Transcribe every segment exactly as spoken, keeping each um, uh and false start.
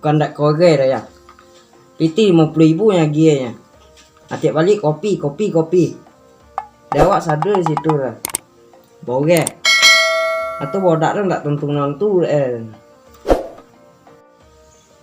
Kandak koreh dah, ya. Piti limo puluah ribu nyo agiahnyo. Atiak baliak kopi, kopi, kopi. Dek awak sado di situ lah. Boreh. Atau bodak tu ndak tontu-nontu, eh.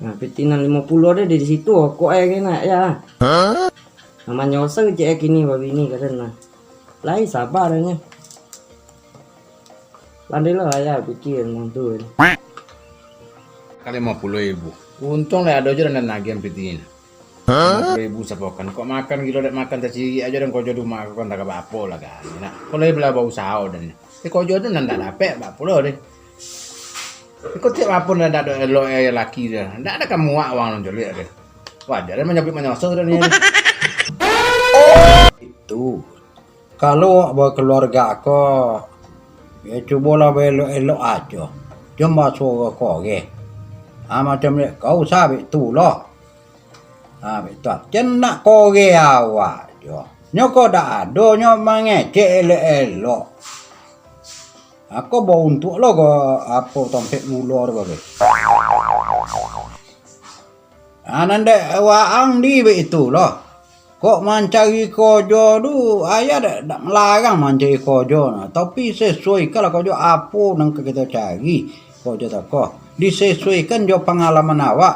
Nah, piti nan limo puluah tu di situ, kok eh kena, ya. Hah? Nah, manyoso cek eh kini babini kaden nah. Lai sabar nyo. Pandai lah, ya, pikir nang tu. Kan limo puluah ribu. Untuang lah ado jo nan nagiah piti ni. Hah? Limo puluah ribu sapokan. Kok makan gilo dek makan, tacirik ajo dan kojo di rumah ko, kan tak apo lah kan. Nak, kalau lah bausaho dan. Eh, kojo tu nan tak dapek, bak pulo deh. Iko tiap apo nan tak ado elok eh laki dia. Ndak ado kamuak wang nan jolek deh. Wajar dia manyabuik manyoso dan ni. Itu. Kalau awak bakaluarga ko, yo, cubolah baelok-elok ajo. Jan basuo koreh. Ha, macam dek kau sabik tu lo. Ha, baitu. Jan nak koreh awak jo. Nyo ko dak ado nyo mangecek elok-elok. Ako bauntuak lo ko apo tompek mulo tu bagai. Ha, nan dek waang di baitu lo. Kok mancari kojo tu, ayah dak, dak malarang mancari kojo nah. Tapi sesuaikanlah kojo apo nan ka kito cari. Kojo tako. Disesuaikan jo pangalaman awak.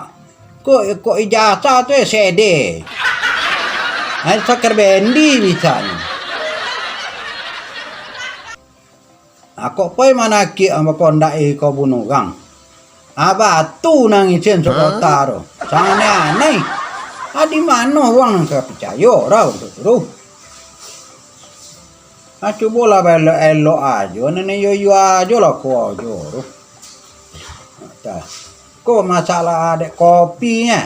Kok, kok ijazah tu S D. Ai sakar bendi bisanyo. Ako pai manakiak bakondak iko bunuh urang. Ah, batu nan isian sakota tu. Sanganai-anai. Ah, di mano urang nan ka picayo rau tu, tu? Ah, cubolah baelok-elok ajo, nan iyo-iyo ajo lah ko ajo tu. Dah. Ko masalah dek kopi nyo.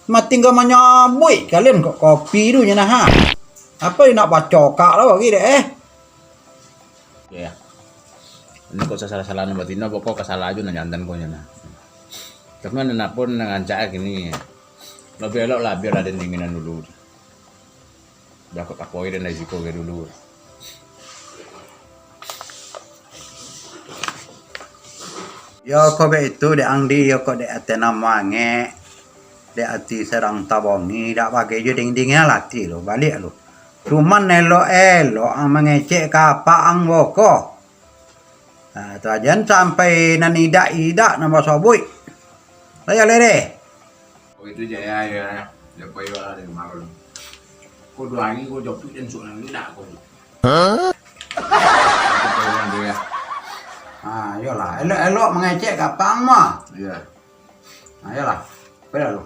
Matingga manyabuik kalian kok kopi tu nyo nah, ha. Apo nak bacokak lah bagi dek, eh? Ya. Ini kok sasalah-salah nan batino, pokok kasalah ajo nan jantan ko nyo nah. Tapi nan apo nan rancak kini. Labiah elok lah, biarlah den dinginan dulu. Dah kok takoi den dari siko ke dulu. Yo, kok baitu, dek Angdi, yo, kok dek ati nan mangek, dek ati sadang tabongi, dak bagai jo ding-dingin lah ati lu, baliak lu. Cuman elok-elok ang mangecek ka apak ang boko. Ha, tu aja sampai nan idak-idak nan basobuik. Lah, yo, leh deh. Oh, itu je, ya, ya, ya. Dia pergi lah dari kemarin. Kau dua hari kau jopik dan suruh nang nak kau. Hah? Itu pergi dia. Ha, iyolah. Elok-elok mangecek ka apak ang mah. Iya. Ha, iyolah. Pergi lah lu.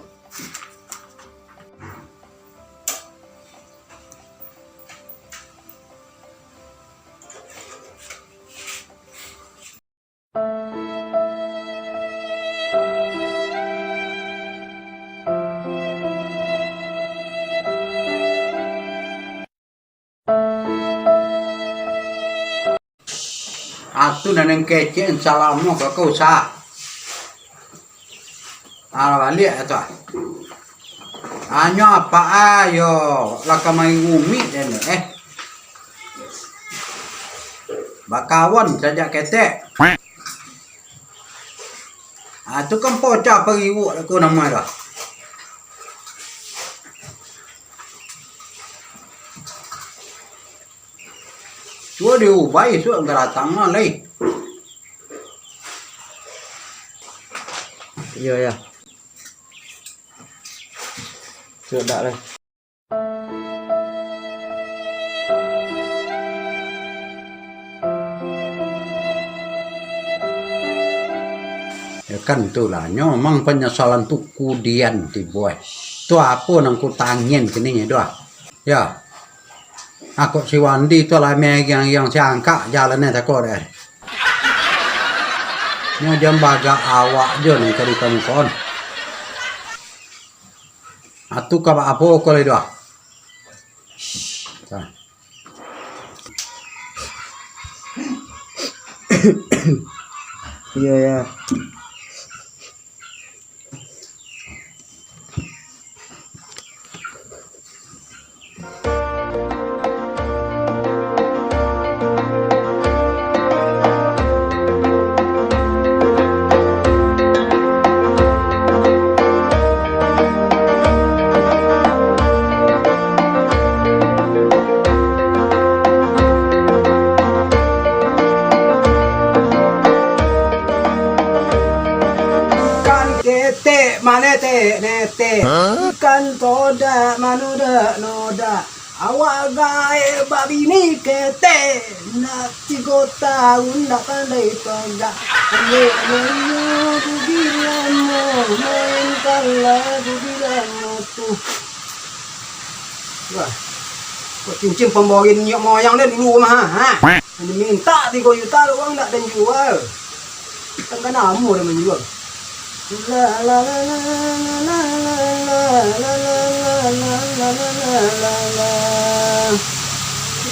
Atu nan kecek salamo ka kau sa. Alah baliak atu. Anyo apak ayo lah ka main rumik den, eh. Bakawan sajak ketek. Ah, tu kan pocah pariwuk ko namo dah. Cubo diubah isuak ka datang lah lai. Iyo, ya. Sudah lah. Ya kan tu lah, nyo memang penyesalan tu kudian tibo, eh. Tu apo nan ku tangian kini nyo tu, ah. Ya. Akok si Wandi tu lah megiang-giang siangkak jalan ni tako deh. Nyo jam bagak awak jo ni ka ditamukon. Atu ka apo ko lai tu, ah? Nah. Iyo, ya. Manetek-netek, ikan todak, manodak-nodak. Awak gaek babini ketek, nak tigo taun ndak pandai tagak. Anak nyo bugi lamo, main kala bugi lamo tu. Wah, kok cincin pambawin nyiak moyang den dulu mah, ha? Mintak tigo juta, urang ndak den jual. Kan, kan amo den manjual.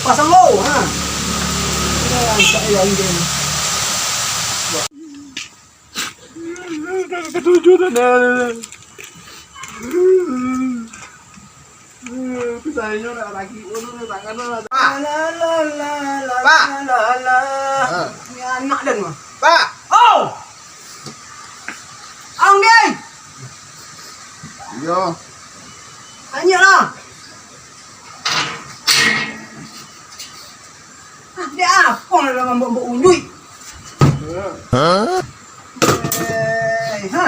Pasang lo, ha. Rancak yo anjing. Ketujuh tu dah. Pisainyo nak lagi, ulu nak tangan nak. Pak. Pak. Ni anak den mah. Pak. Oh. Ang Biai. Iyo. Tanya lah. Ah, dia apa nak dalam mbok-mbok unjuik? Hah? Eh, ha.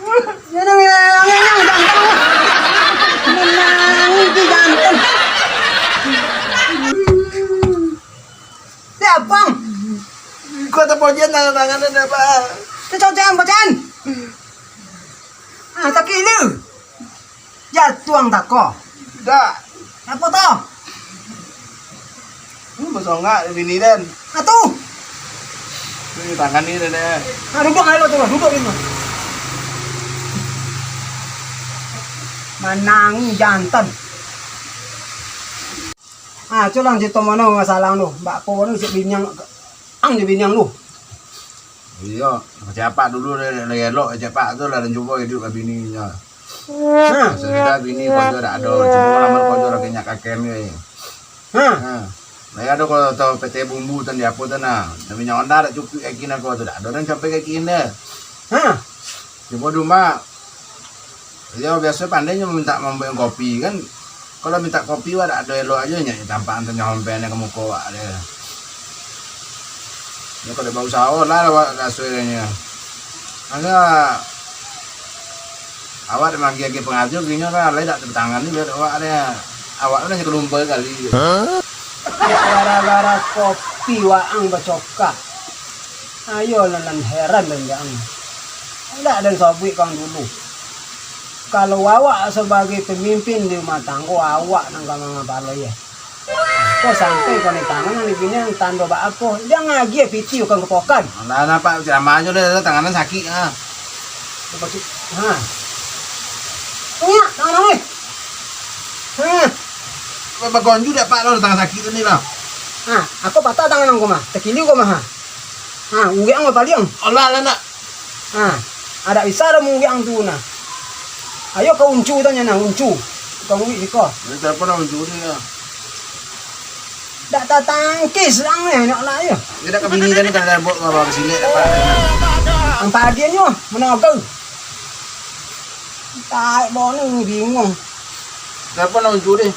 Jangan, jangan, jangan, jangan. Menangis di jantung. Siapa? Kau terpojen tangan-tangan ada, Pak. Tercocekan, cocekan. Ah, sakik lu. Jatuang tako. Dak. Apo to? Hmm, basongak bini den. Atu. Ni tangan ni den. Ah, duduk aja tu, duduk ni. Manang jantan. Ah, culang cerita mana masalah tu? Bak apa ni si biniang, ang je biniang tu. Iyo, kecek apak dulu lai elok, kecek apak tu lah dan cubo iduik ka bininyo. Ha. Sudah bini konco dak ado, cuma lamar konco lagi nyak kakem ni. Ha. Ha. Lai ado ko tau P T bumbu tan di apo tan nah. Minyak onda dak cukup kaki nako tu dak ado dan sampai kaki indah. Ha. Cubo dulu, Mak. Iyo, biaso pandai nyo mintak mambuek kopi kan. Kalau mintak kopi, wak dak ado elok ajo nyo, tampak antu nyo hompek ka muko wak deh. Nyo kalau bausaho lah wak raso nyo. Mangko awak dak magi-agi pangajo, ginyo lah, lai dak tangani buek awak deh. Awak tu nyo kalumpa kali. Gara-gara kopi waang bacokak. Ayolah, nan heran den dek ang. Indak den sabuik kang dulu. Kalau awak sabagai pamimpin di rumah tanggo, awak nan ka mangapaloi, eh. Ko sampai kau ni tangan nan di binian tando bak apo? Jan agiah piti ukang kepokan. Alah, nampak ceramah ajo lah, tangan nan sakik, ha. Apa tu? Ha. Tunggu, tangan ang, eh. Ha. Bagonju dak, Pak, lo tangan sakik tu ni, Bang? Ha, ako patah tangan ang ko mah. Takiliu ko mah, ha. Ha, uwek ang bapaliang. Alah, alah, nak. Ha, adak bisa dah mauwek ang tu nah. Ayo ka uncu tanyo nah, uncu. Tukang uwek siko. Ni telepon lah uncu ni lah. Dak tatangkis ang ni, nak lah yo. Dia dah ka bini tadi, tak ada buat apa-apa sini, dapat. Ang padian nyo, manoga. Taek bau ni bingung. Telepon lah uncu ni.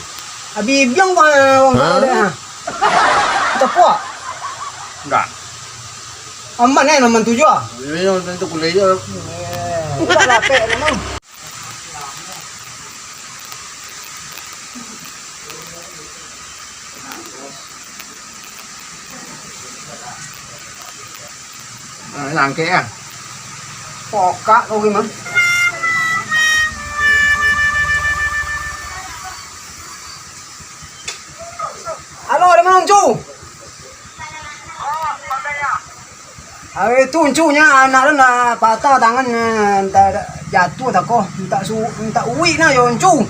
Abi biang bang, wong kau dah. Tepuk. Enggak. Aman eh, aman tujuh ah. Ini yang tentu kuliah je. Eh, udah lapek memang. Ah, nangkek ah. Pokak kau gimana? Halo, di mana, Uncu? Hari tu, Uncu, nya anak tu nak patah tangan, eh, entah jatuh tak ko, minta su-, minta uwik nah yo, Uncu.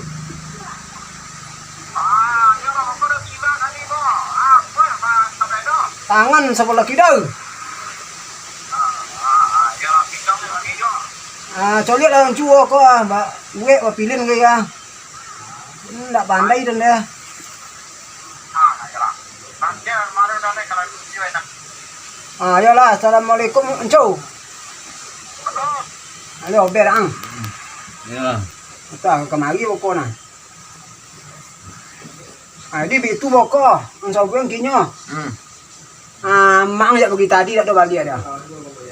Tangan sabalah kida. Ah, coliak lah Uncu ko ah, ba-, uwek bapilin ke ya. Ndak pandai tu dah. Ah, iyolah, assalamualaikum, Uncu. Halo, ber ang. Ya. Entah, kamari boko nah. Ah, di bitu boko, ang sabuang kinyo. Hmm. Ah, mang jak pagi tadi dak ado baliak dah.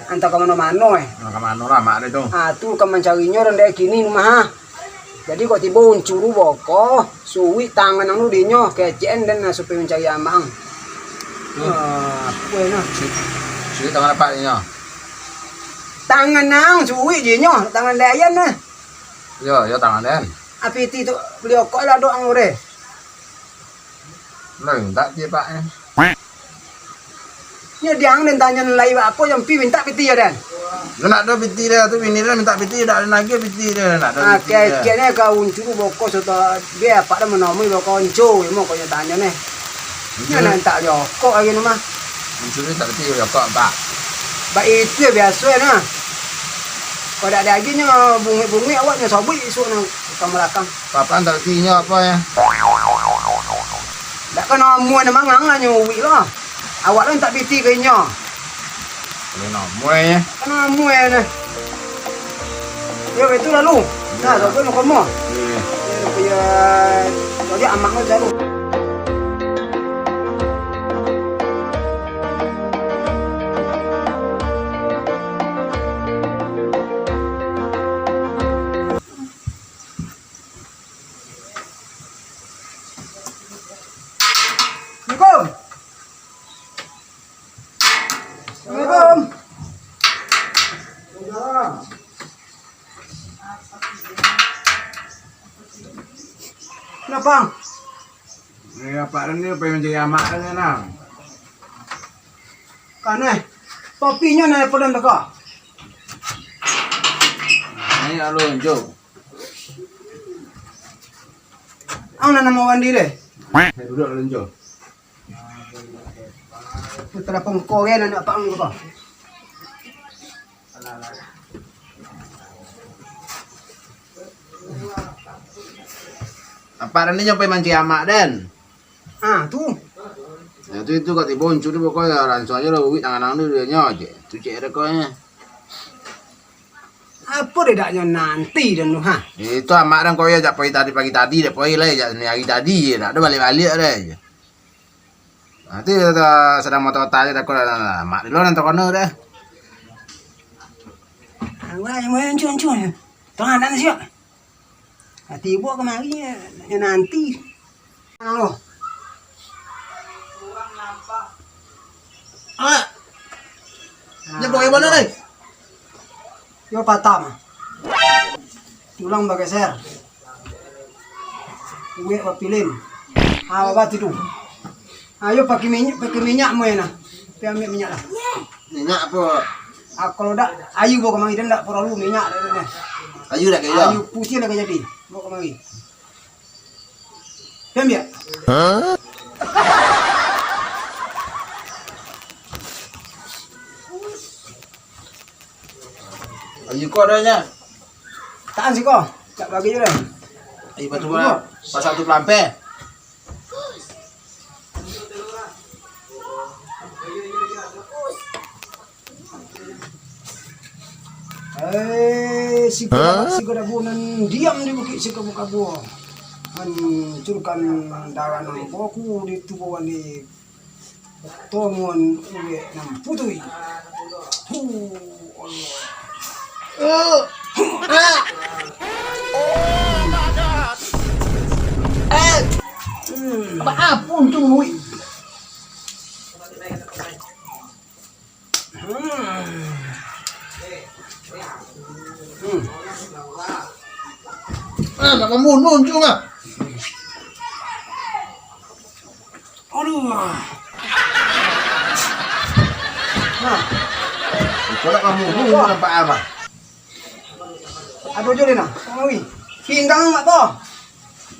Antah ka mano-mano, eh. Nah, ka mano lah mak dia tu? Ah, tu ka mancarinyo ronde kini rumah, ha. Jadi, kok tibo uncuru boko, suwik tangan ang tu dinyo, kecek-an den, ah, supai mancari amak ang. Hmm. Ah, apo yo, nah? Suwik tangan apak dinyo? Tangan ang, suwik dinyo, tangan dayan, nah. Yo, yo, tangan den. Ah, piti tu, bali okok lah, dok ang ure. Lah, mintak piti, Pak, eh. Nyo diang den tanyo lai, apo jampi mintak piti yo den? Yo nak ado piti dia tu, bini dia mintak piti, dak ado lagi piti dia, nak ado piti dia. Kecek-an ka uncuru boko soto, bia apak dah manomoi boko uncu, imo kok nyo tanyo neh. Nyo nak mintak rokok lagi ni mah. Uncuru mintak piti rokok, Pak. Bak itu yo biaso yo nah. Kok dak ado lagi nyo bunguik-bunguik awak nyo sobuik isuak nang ka balakang. Papan tak piti inyo apo yo? Dak ka namuah nyo mangang lah nyo uwik lo. Awak lo mintak piti ka inyo. Kalau namuah yo. Ka namuah nyo. Yo, itu lalu. Nah, sobuik mah komo. Iyo. Yo, rupo yo, jadi amak lo jalu. Assalamualaikum. Assalamualaikum. Kenapa? Eh, apak ni pai mancari amak ni nah. Kaneh, topinyo nai podon toko. Nai alo jo. Ang nan namo Wandi deh. Duduak alo jo. Putra pongko ya nan apak ang toko. Apak den ni nyo pai mancari amak den. Ah, tu. Yo, tu, itu kok tibo uncuru tu pokoknyo langsung ajo lah uwik tangan ang tu, nyo je. Tu cek rekonyo. Apo didaknyo nanti den tu, ha? Itu amak den koyo jak pai tadi pagi tadi, dek pai lai jak ni hari tadi je, dak ado baliak-baliak deh. Nanti sadang mota-mota ajo takut amak di luar nan takono deh. Wah, yang main cun-cun. Tengah nan siap. Ati buah kemari, ya, ya nanti. Halo. Ah. Nah, dia pakai mana, Nay? Yo patah mah. Tulang bageser. Uwek bapilin. Ah, baba tidu. Ayo pakai minyak, pakai minyak mo nah. Pai ambiak minyak lah. Minyak apo? Ah, kalau dak, ayu bawa kamari, dan dak paralu minyak dak, dak, dak. Ayu dak kayo? Ayu putiah lah ka jadi. Bawa kamari. Pai ambiak. Ayu ko adonyo. Tahan siko. Cak bagi je dah. Ayu batu bola. Pasal tu pelampe. Eh, siko, siko dabu nan diam di bukik siko kabua. Hancurkan darah nan baku di tubuah di Tongon uwek nan putuih. Hu, Allah. Eh, apa pun tu, wih. Hmm. Hmm. Ah, nak mambunuh tu lah. Aduh. Nah. Iko nak mambunuh nampak apa? Aduh, jo, Lina. Oi. Pinggang nak to?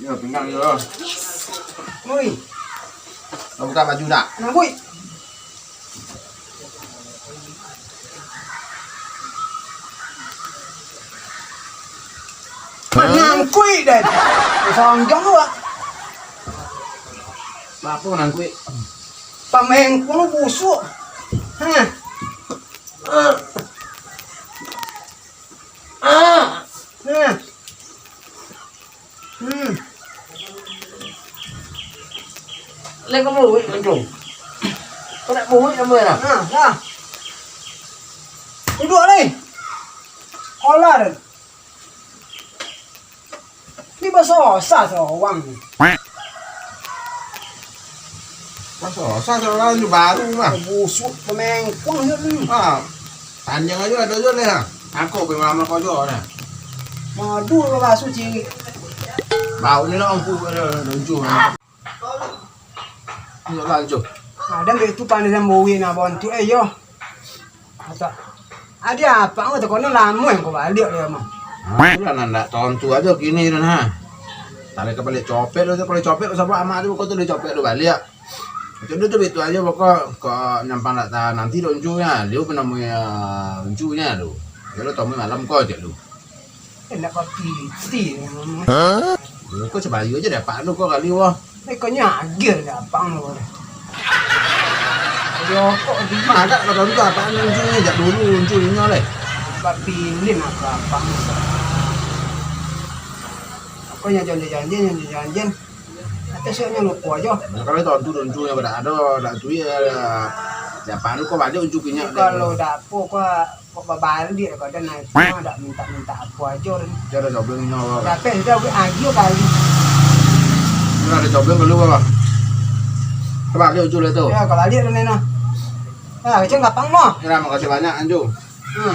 Yo, pinggang yo. Oi. Kau buka baju dah. Nah, bui. Nangkuik, Den. Sanjang tu, ah. Apo nangkuik? Pamengkung lu busuk. Hah. Ah. Ah. Hah. Hmm. Lai ka buruik, Mancung. Kau nak buruik samo lah. Ha, lah. Duduak lai. Holar. Ni basosa sorang. Basosa sorang tu baru mah. Busuk pamengkuang je ni. Ha. Tanjang aja ado je leh, ha. Aku pergi malam ko jo dah. Madu lo basu ciri. Bau ni lah, ampu ada, ada uncu. Iyo lah, Jo. Nah, dan duit tu pandai sambuik nak bontuk, eh, yo. Asa. Adi apa, aku tak kono lamo yang kau balik dia mah. Ha, itulah nak, nak tontu aja kini dah, ha. Tadi ka baliak copet tu, kalau copet tu sabab amak tu, kau tu boleh copet tu baliak. Macam tu, tu, itu aja pokok, kau nyampang tak tahan, nanti dah uncunya, dia pun namanya uncunya tu. Dia lo tomui malam kau je tu. Eh, nak papiti. Hah? Yo, kau sabayu aja dek apak anu kau kali, wah. Eh, kau nyagir dek apak anu kau. Rokok di mana? Ada lah kau tu apak anu uncunya, jak dulu uncunya leh. Papilin aku apak anu. Aku nyo janji-janji, janji-janji. Atau siap nyo lupo aja. Nah, kalau itu uncu, uncunya pada ada, ada tu ya. Dek apak anu kau baliak uncu kinyak. Kalau dak apo kau Kok babaliak kau dah, nah, cuma dak minta-minta apo ajo. Dia ada cobeng nyo, Bang. Tapi sudah gue ajo kali. Dia ada cobeng dulu, Bang. Coba dia ucul itu. Ya, kau baliak tu, Nena. Ah, kecil gampang mah. Ya, makasih banyak, Anju. Hmm.